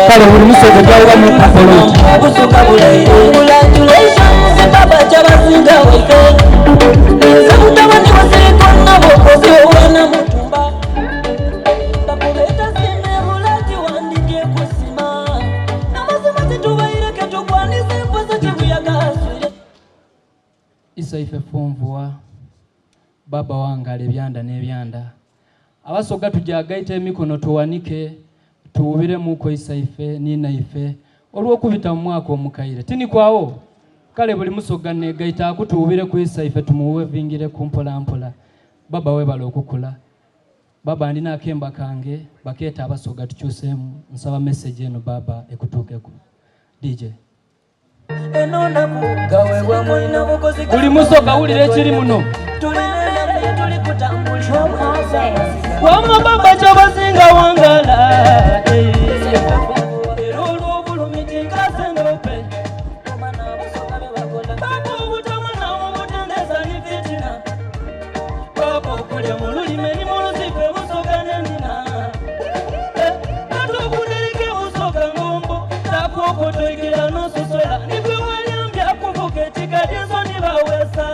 Kale buli musoga gyawubamu apologi. Isaife funvuwa baba wangala ebyanda n'ebyanda. Abasoga tujagaita emikono tuwanike tuwubiremuko isaife ninaife olw'okubita mu mwaka omukaire tinikwawo. Kale buli musoga negaitaaku tuwubireku isaife tumuwevingire mpola mpola. Baba webale okukula. Baba ndina akemba kange bakeeta Abasoga tukyuseemu. Nsaba message eno baba ekutuukeku. DJ. Buli musoga wulira ekiri muno. Wama baba kyabazinga wangala. Era olw'obulumi tinkasendope. Baba obutamwa obutendeza ni fitina. Baba okulya mu lulimi ni mu luzife busoga nenina. Atokudereke busoga ngombo. Takuokotoikira nososola. Nigwe walyambya kuvuka ekikadde ensoni bawesa.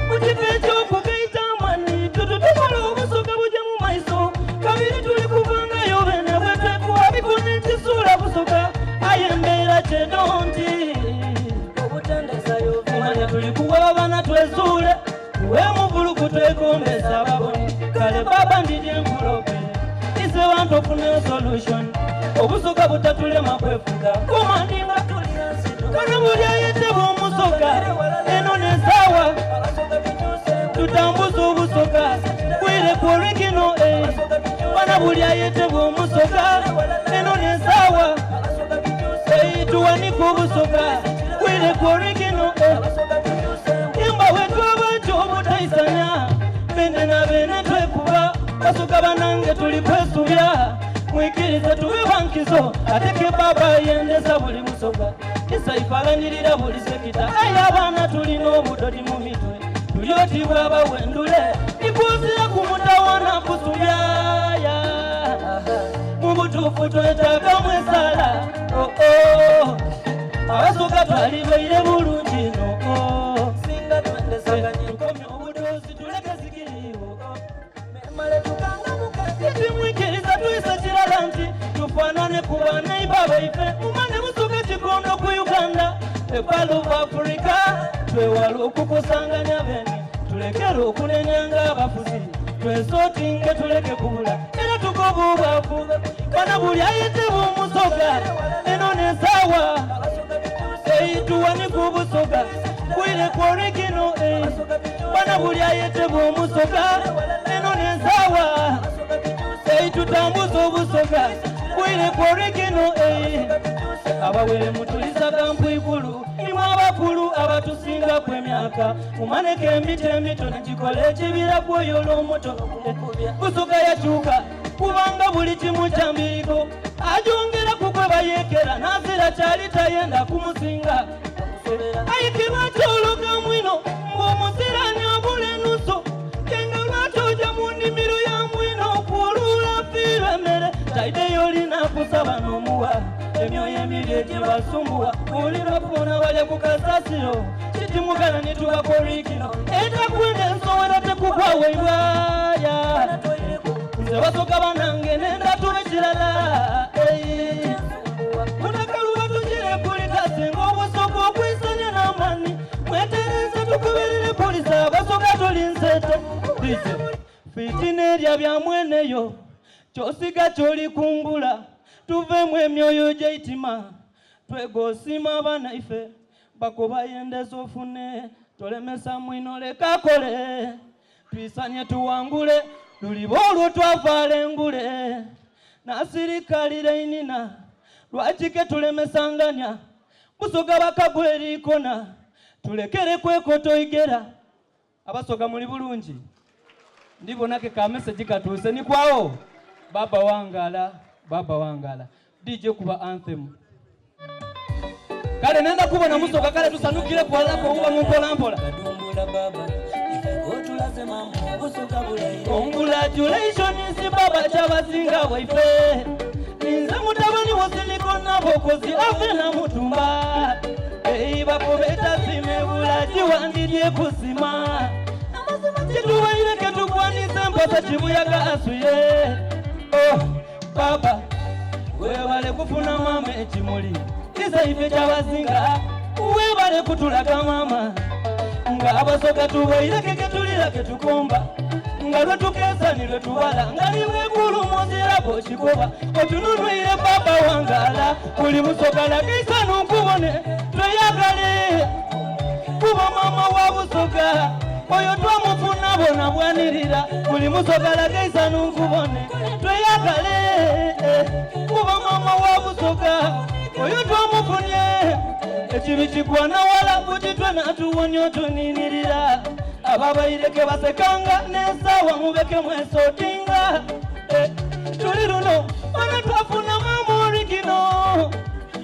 Mu kifo ekyokugaita amani tututukola obusoga bujja mu maiso. Kabiri tuli kuvangayo bene bwetekuwa bikuna ekisuula busoga. Aye embeera kyedo nti kumanya tuli kuwa abaana twezuule tuwe muvuluku twegombesa ababoni. Kale baba ndidye nkulope ise bantu ofune solution. Obusoga butatulema kwefuga kumandinga kano buli ayetebwa omusoga eno nesaawa tutambuza obusoga bwire ku origino bana buli ayetebwa omusoga eno nesaawa tuwanika obusoga bwire ku origino. Imba wetu abantu obutaisanya bene na bene twekuba basoga banange tuli kwesubya mwikirize tube bankizo ateke baba yendeza buli musoga isaifalanirira buli sekita. Aye abaana tulina obudodi mu mitwe tulyotibwa abawendule ikuzira ku mutawana kusubyaya mu butuufu twetagamu esala. Oh, oh. Abasoga twalibaire bulungi no oh. Tukomye obudozi tuleke zikiriwo timwikiriza tuyise kirala nti tufaanane ku baneiba baife mumane busoga kikondo ku Uganda epalu of Africa. Twewale okukusanganya bene tulekere okunenyanga abafuzi twesotinge tuleke kubula era tugoba obwavu bana buli ayitibwa omusoga eno nesaawa eituwanika obusoga bwire ku origino bana buli ayetebwa omusoga eno nesaawa eitutambuza obusoga bwire ku origino. Abawere mutulisaga mpwikulu imwe abakulu abatusingaku emyaka mumaneko emiti emito negikola ekibira kwoyola omuto. Busoga yakyuka kubanga buli kimu kyambiriko ajongera kugwe bayekera nazira kyali tayenda kumusinga ayikibwa kyologa mwino ng'omuzirani abula enusu kenga lwaki oja mu nnimiro ya mwino okwolula fiirwa emmere taideyo olina kusaba n'omuwa emyoyo emibi egyebasumbuwa buli lwakubona balya ku kasasiro kitimugana nitubako origino etakwenda ensowera tekugwa weibwaya. Nze basoga banange nenda tube kirala munakaluba tugire kulikasinga obusoga okwisanya n'amani mwetereze tukuberere polisi abasoga tuli nsete. DJ fitina erya bya mweneyo kyosiga kyoli kungula tuvemu emyoyo gyeitima twegosiima abaana ife bakubayendeza ofune tolemesa mwino lekakole twisanye tuwangule luliba olwo twavaala engule nasirikalira inina lwakike tulemesanganya busoga bakagwa erikona tulekere kwekotoigera. Abasoga muli bulungi ndibonake ka message katuuse nikwawo baba wangala baba wangala. DJ kuba anthem. Kale nenda kubona musoga kale tusanukire kuwalako uba mumpola mpola. Congratulations. baba kyabazinga waife. Ninze mutabani wo Siliko Nabokozi ave Namutumba. Ei bakubeta simebula kiwandirye kusima. Kitubaire ketukwanisa mpasa kibuyaga asuye. Oh, baba webale kufuna mama ekimuli isaife kyabazinga webale kutulaga mama nga abasoga tubaireke ketulira ketukomba nga lwetukesa ni lwetubala nga nimwekulu muzirako kikoba otununwire baba wangala buli busoga lageisanu nkubone tweyagale kuba mama wa busoga oyo twamufuna bona bwanirira buli musoga lageisanu nkubone tweyagale kuba mama wa busoga oyo twamufunye ekibi kigwana wala butitwe natuwonya otuninirira ababaireke basekanga nesawa mubeke mwesotinga eh, tuli luno ono twafuna mama origino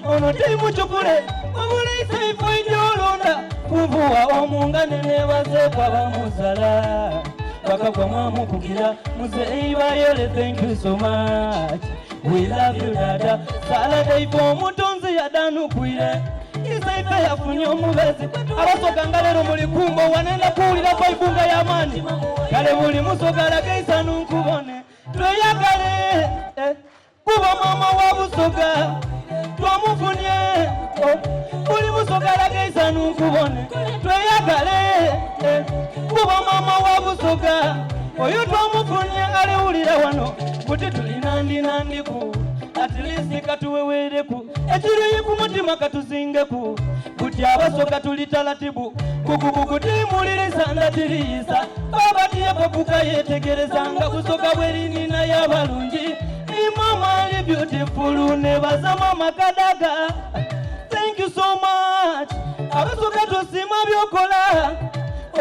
ono timucukule wabula ifo ijolonda kuvuwa omungane nebasekwa bamusala bakagwa mwamukugira muzeeyi bayole thank you so much we love you dada salada ifo omutonzi yadanukwire isaife yafunye omubezi abasoga nga leero muli kumbo wanenda kuwulira vibe nga y'amaani kale buli musoga lageisanu nkubone tweyagale eh, kuba mama wa busoga twamufunye oh, buli busoga lageisanu nkubone tweyagale eh, kuba mama wa busoga oyo twamufunye alewulira wano kuti tulinandinandiku at least katuwewereku ekiruyi ku mutima katuzingeku kuti abasoga tuli talatibu kukukukutimuliriza ndatiriyisa babatiyekopuka yetegerezanga busoga bwerinina y'abalungi ni mama ali beautiful nebaza mama kadaga thank you so much abasoga tosima byokola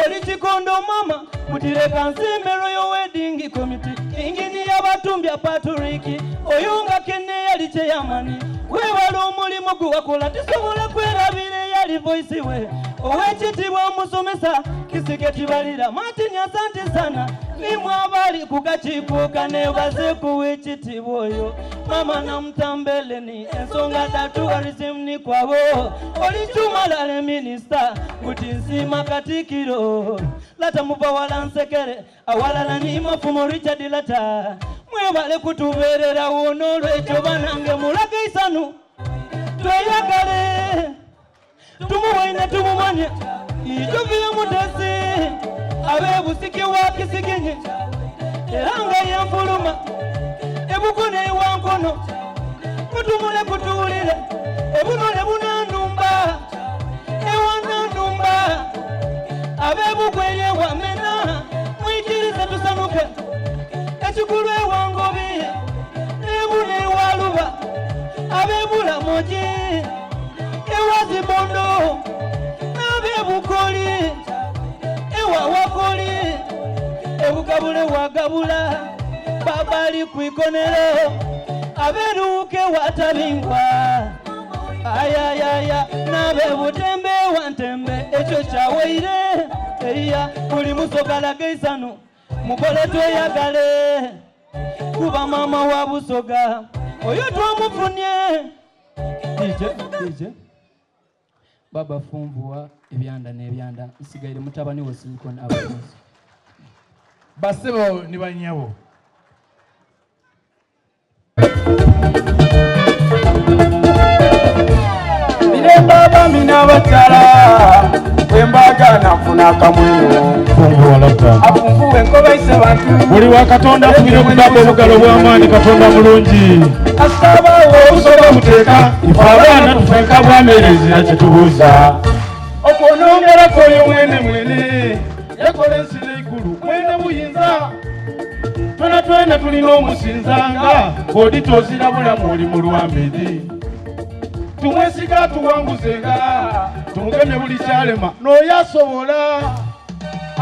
oli kikondo mama mutireka nsimbe royal wedding committee inginiya batumbya Patrick oyo nga kene yali chairman wewala omulimu gwe wakola tisobola kwerabira eyali vice we owekitiibwa omusomesa kisike kibalira Martin asante sana nimwe abali ku kakiiko kanebaze kuwa ekitiibwa oyo mama namutambeleni ensonga dha tourism ni kwabo oli chumalale minisita kuti nsiima katikiro lata muva wala nsekere awalala ni mafumo Richard lata mwebale kutubeererawo n'olwekyo banange mulage isanu tweyagale tumuwaine tumumanye ijoviye mutesi ab'ebusiki wa kisiginyi era nga yenfuluma ebukone ewankono mutumule kutuwulire ebunole bunanumba ewananumba ab'ebugweye wamena mwikirize tusanuke ekikulu ewangobi nebuna ewaluba ab'ebulamogi ewazibondo n'ab'ebukoli ewawakoli ebugabule wagabula babali kwikonero aberuuke watabingwa ayayaya n'abebutembe wantembe ekyo kyawaire eya buli musoga lageisanu mukole tweyagale kuba mama wa busoga oyo twamufunye DJ, DJ. Baba funvuwa ebyanda n'ebyanda nsigaire mutabani wo Silicon Abakozi. Basebo ni banyabo. Mirembe abaami n'abakyala bwe mbagana nfuna akamwenyo Funguwa lata. Afunguwe enkoba ise bantu. Buli wa Katonda akubire okugamba obugalo bw'amaanyi Katonda mulungi. Asabaawo. Obusoga buteeka ife abaana tufenka bwamerezira kyetubuuza. Okwonongerako oyo mwene mwene yakola ensi n'eggulu mwene buyinza twena twena tulina omusinzanga kodi tozira bulamu oli mu lwambedi tumwesiga tuwanguzenga tumugemye buli kyalema n'oyo asobola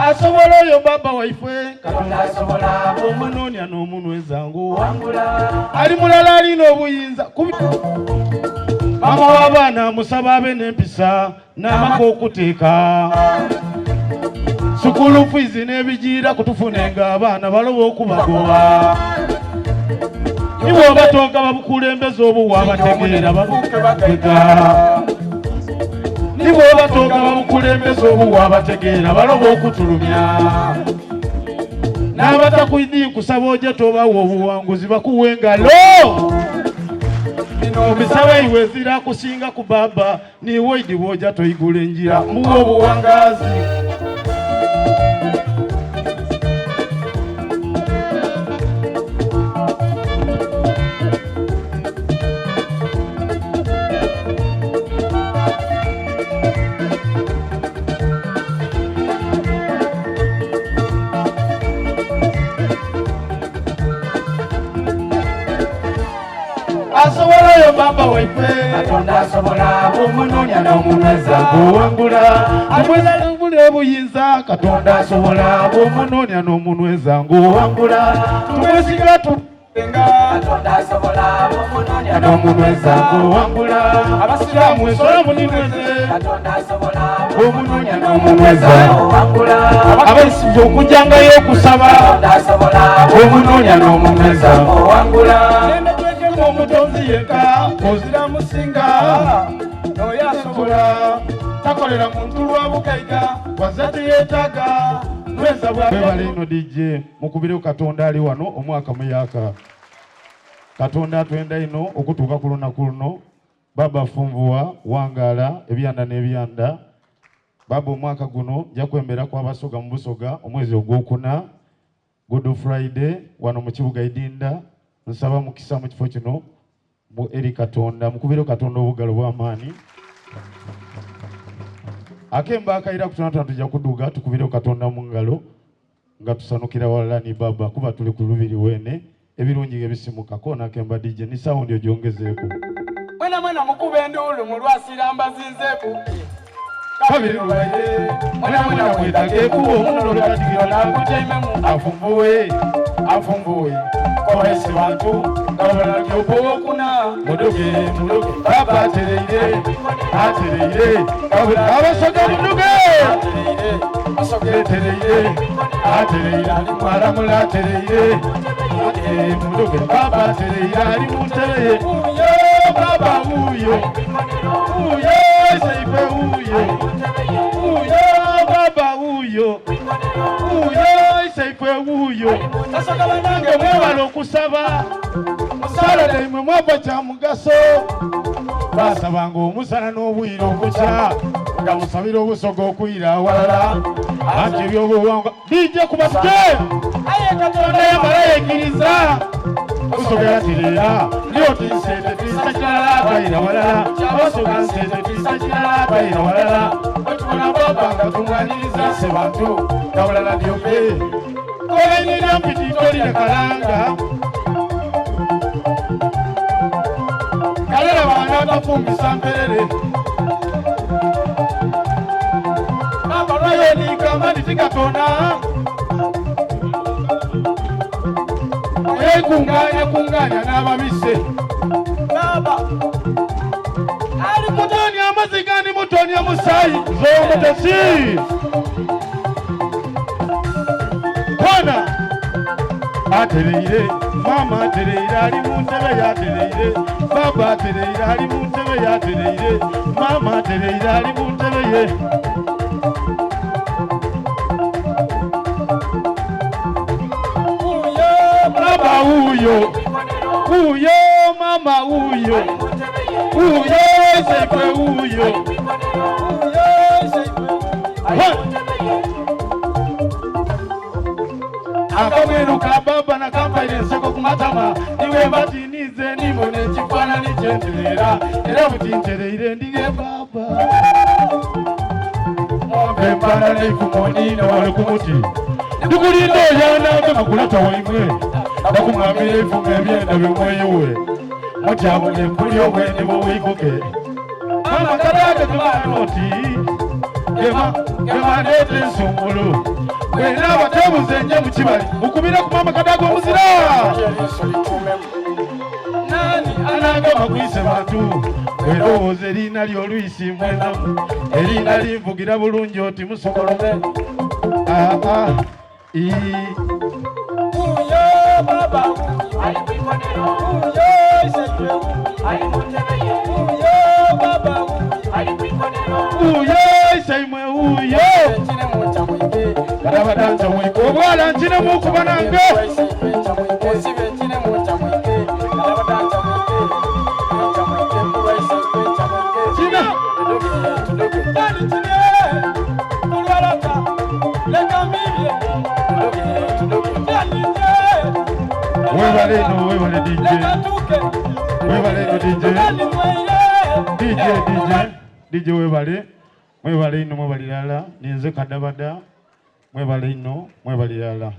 asobola oyo baba waife Katonda asobola omunoonya n'omunwezangu ali mulala alina obuyinza mama w'abaana musaba abe n'empisa n'amaka okuteeka school fees n'ebijiira kutufunenga abaana baloba okubagoba. Ni bw'oba togaba bukulembeze obuwa abategeera babugega. Ni bw'oba togaba bukulembeze obuwa abategeera baloba okutulumya. N'abatakwidhi nkusaba oje tobawa obuwanguzi bakuwa engalo. Omisaba iwe ezira kusinga ku baba niwe oidi bw'oja toigula enjira muwe obuwangazi. Asobolayo baba waife Katonda asobola bw'omunoonya n'omunyweza ng'owangula amwezalangula obuyinza Katonda asobola bw'omunoonya n'omunyweza ng'owangula tumwesiga tu Katonda asobola bw'omunoonya n'omunyweza ng'owangula abasiraamu ensola muninyweze Katonda asobola bw'omunoonya n'omunyweza owangula abaisiza okujangayo okusaba Katonda asobola bw'omunoonya n'omunyweza owangula Nenda twekemu omutonzi yekka ozira musinga n'oyo asobola takolera muntu lwa bugaiga waza teyetaaga nweza bwebale ino DJ mukubire Katonda ali wano omwaka muyaka Katonda atwenda ino okutuuka ku lunaku luno baba funvuwa wangaala ebyanda n'ebyanda baba omwaka guno nja kwembera kwa Basoga mu Busoga omwezi ogwokuna Good Friday wano mu kibuga Idinda nsaba mukisa mu kifo kino mu eri Katonda mukubire Katonda obugalo bw'amaanyi akemba akayira kutona tujja kuduga tukubire Katonda mu ngalo nga tusanukira walala ni baba kuba tuli ku lubiri wene ebirungi ebisimuka kona akemba DJ ni sound ojongezeeku mwena mwena mukuba enduulu mu lwasira mbazinzeeku kabiri lubaire mwena mwena mwetageku omuno lukatigira nakujaimemu afumbuwe afumbuwe kobahese bantu gabulagyokwokuna muduge muduge baba atereire atereire abasoga muduge atereire atereire ali mwalamula atereire muduge baba atereire ali mu ntebe ye uyo baba uyo uyo seife uyo uyo baba uyo uyo seife uyo Basoga banange mwebale okusaba musala daimwe mwava kya mugaso basabanga omusana n'obwire okukya nga musabira obusoga okwira awalala anti ebyobuwangwa bijja kubasike aye Katonda yamala yekiriza busoga yatereera lyoti nsente tuyisa kirala twayira walala basoga nsente tuyisa kirala twayira walala bwetubona baba nga tumwaniriza sebantu gabulala dyombe obainira mpiti tolina kalanga kalala baana bafumbisa mperere abalwayo nikamba nditikatona ekunganya kunganya n'ababise baba ali kutonya amazzi gandi mutonya musayi z'omutesi kona atereire mama atereire ali mu ntebe yatereire baba atereire ali mu ntebe yatereire mama atereire ali mu ntebe ye baba uyo uyo mama uyo uyo sekwe uyo akamwenu ka baba nakampaire enseko ku matama niwe mbatinize nibona ekifaananyi kyentereera era buti ntereire ndige baba mombe empana neifumo nina wali ku muti ndikulinda oyanange makulata waimwe ndakumwambira eifumo ebyenda bimweyiwe mutyabone mpuli obweni buwikuke mama kadaga gemanoti gema gema ndeeta ensungulu bwena abatebuze nje mu kibali mukubire ku mama kadaga omuzira nani anagamba kwise bantu erowooza eriina ly'oluyisi mwenamu eriina linvugira bulungi oti musokolome aa uyo baba uyo Uyo isaimwe uyo Kadabada ncamwike obwala nkinemu okuba nange. Kina. Webale ino, webale DJ. Webale ino DJ. DJ, DJ, DJ webale. Mwebale ino, mwebale ilala. Ninze Kadabada. Mwebale ino, mwebale ilala.